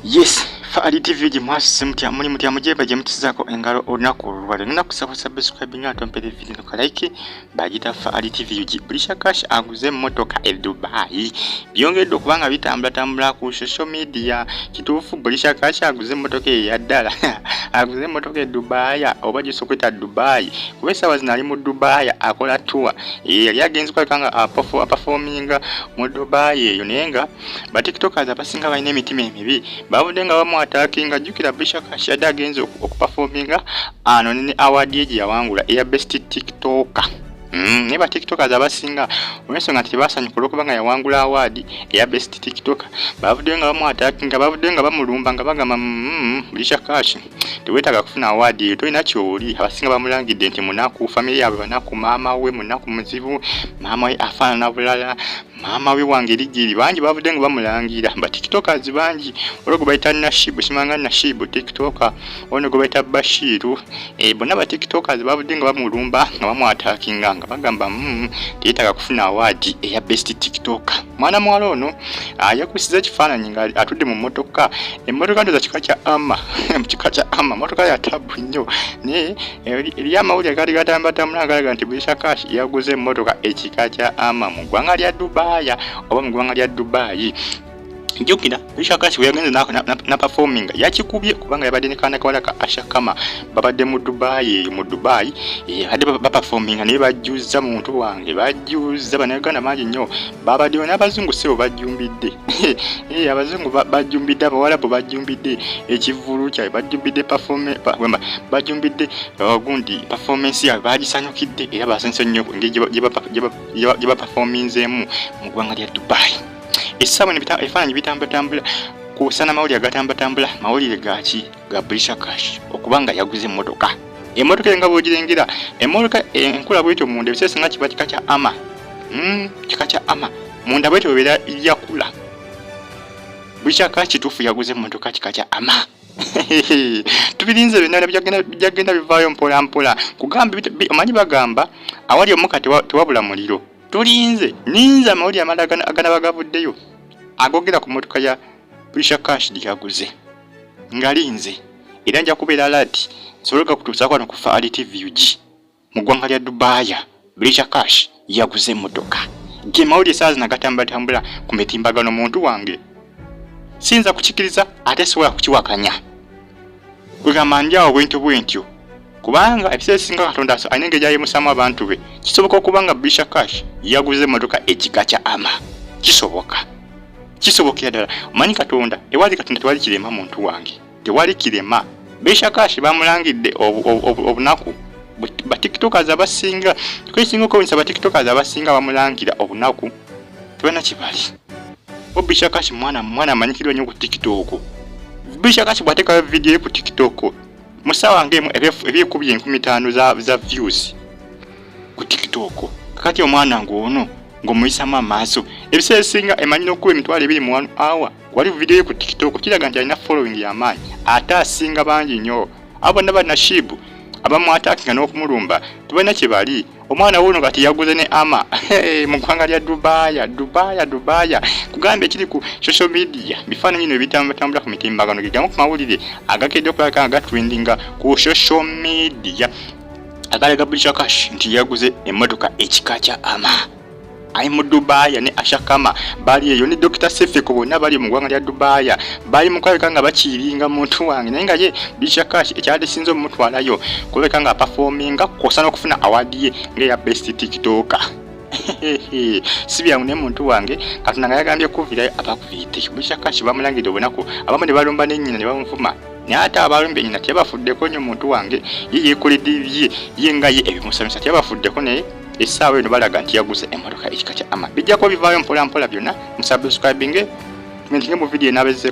Yes, Faali TV gye mwasuse mutya, muli mutya, mugyeba gye mutusizaako engalo olunaku olwaleero. Ngenda kusaba subscribe nyo ate ompere video ka like. Bagita Faali TV UG. Brisha Cash aguze emmotoka e Dubai. Byongedde okuba nga bitambulatambula ku social media. Kituufu Brisha Cash aguze emmotoka eyo eya ddala? Aguze emmotoka e Dubai oba gyosobola okweta Dubai? Kuba essaawa zino ali mu Dubai akola tour. Yali agenze kulabika nga aperforminga mu Dubai eyo, naye nga ba TikTokers abasinga balina emitima emibi, bavudde nga bamuattackinga. Jjukira Brisha Cash yadde agenze okuperforminga ano ne award ye gye yawangula eya best TikToker. Naye ba TikTokers abasinga, olw'ensonga nti tebasanyuka olw'okuba nga yawangula award eya best TikToker, bavuddeyo nga bamuattackinga, bavuddeyo nga bamulumba nga bagamba, "Brisha Cash, teweetaaga kufuna award eyo, tolina kyoli." Abasinga bamulangidde nti munaku, famire yaabwe banaku, maama we munaku muzibu, maama we afaanana bulala, maama we wange erigiri. Bangi bavudde nga bamulangira, ba TikTokers bangi. Olwo gwe bayita Nashibu, simanga Nashibu TikToker ono gwe bayita Bashiru, bonna ba TikTokers bavudde nga bamulumba, nga bamuattackinga, nga bagamba, "Teyetaaga kufuna award eya best TikToker." Mwana muwala ono yakubisiza ekifaananyi nga atudde mu mmotoka, emmotoka ndoza kika kya Hummer, kika kya Hummer, motoka ya tabu nnyo. Naye eriyo amawulire gaali gatambatambula galaga nti Brisha Cash yaguze emmotoka ekika kya Hummer mu ggwanga lya Dubaaya oba mu ggwanga lya Dubayi. Jjukira Brisha Cash bwe yagenze naperforminga yakikubye, kubanga yabadde ne kaana kawala ka Asha Kama, babadde mu Dubayi eyo, mu Dubayi badde baperforminga, naye bajjuza muntu wange, bajjuza Bannayuganda bangi nnyo babaddeyo, n'abazungu sebo bajjumbidde. Abazungu bajjumbidde, abawalabu bajjumbidde ekivvulu kyabwe, bajjumbidde, bajjumbidde gundi performance yaabwe, bagisanyukidde era basanyuse nnyo engeri gye baperforminzeemu mu ggwanga lya Dubayi. Essaawa ebifaananyi bitambulatambula kusana, mawulire agatambulatambula, mawulire gaki? Ga Brisha Cash okuba nga yaguze emmotoka. Emmotoka nga bwogirengera, emmotoka enkula bwetyo munda, ebiseera singa kiba kika kya Hummer, kika kya Hummer munda bwetyo beera yakula. Brisha Cash kituufu yaguze emmotoka kika kya Hummer. Tubirinze byonna bijagenda bivaayo mpola mpola. Kugamba omanyi bagamba awali omuka tewabula muliro. Tulinze, ninze amawulire amalala aganaba gavuddeyo agogera ku mmotoka ya Brisha Cash gyaguze, nga linze era nja kubeera alert nsobole gakutuusaako wano ku Faali TV UG. Mu ggwanga lya Dubaaya Brisha Cash yaguze emmotoka. Ge mawulire esaawa zino agatambulatambula ku mitimbagano. Muntu wange, siyinza kukikiriza ate sobola kukiwakanya, kwegamba ndi awo bwentyo bwentyo, kubanga ebiseera ebisinga Katonda alina engeri gyayimusaamu abantu be. Kisoboka okuba nga Brisha Cash yaguze emmotoka ekika kya Hummer, kisoboka, kisobokera ddala. Omanyi Katonda, ewali Katonda tewali kirema. Muntu wange, tewali kirema. Brisha Cash bamulangidde obunaku. Ba TikTokers abasinga, twesinga okwewunyisa, ba TikTokers abasinga bamulangira obunaku, tebalina kibali. Brisha Cash mwana mwana amanyikirwa nnyo ku TikTok. Brisha Cash bw'ateekayo vidiyo ye ku TikTok, mu ssaawa ng'emu ebyekubye 5000 za views ku TikTok. Kakati omwana ng'ono ng'omuyisamu amaaso, ebiseera ebisinga emanyi n'okuba 20,000 mu 1 hour wali vidiyo ye ku TikTok, kiraga nti alina following y'amaanyi ate asinga bangi nnyo. Abo bonna banashibu abamuattackinga n'okumulumba tebalina kye bali. Omwana wuno kati yaguze ne Hummer mu ggwanga lya Dubaaya, Dubaaya, Dubaaya. Kugamba ekiri ku social media, bifaananyi bino ebitambutambula ku mitimbagano, gegamu ku mawulire agakedde okulabika nga gatrendinga ku social media, agalaga Brisha Cash nti yaguze emmotoka ekika kya Hummer, ali mu Dubaaya ne Ashakama bali eyo ne Dr Sefeko, bonna bali mu ggwanga lya Dubaaya, bali mu kulabika nga bakiringa. Muntu wange, naye nga ye Brisha Cash ekyali sinza omutwalayo kulabika nga aperforminga kwosa n'okufuna award ye ng'eya best TikToker. Si byangu, naye muntu wange, Katonda nga yagambye kuvirayo abakuviridde. Brisha Cash bamulangidde obunaku, abamu ne balumba nennyina ne bamuvuma, naye ate abalumbye nyina tebafuddeko nnyo. Muntu wange, ye yeekoledde bye, ye nga ye ebimusanyusa, tebafuddeko. Naye essaawa eno balaga nti yaguze emmotoka ekika kya Hummer. Bijjako bivaayo mpola mpola byonna. Musubscribinge, tumentinge mu vidiyo enaabezzeeko.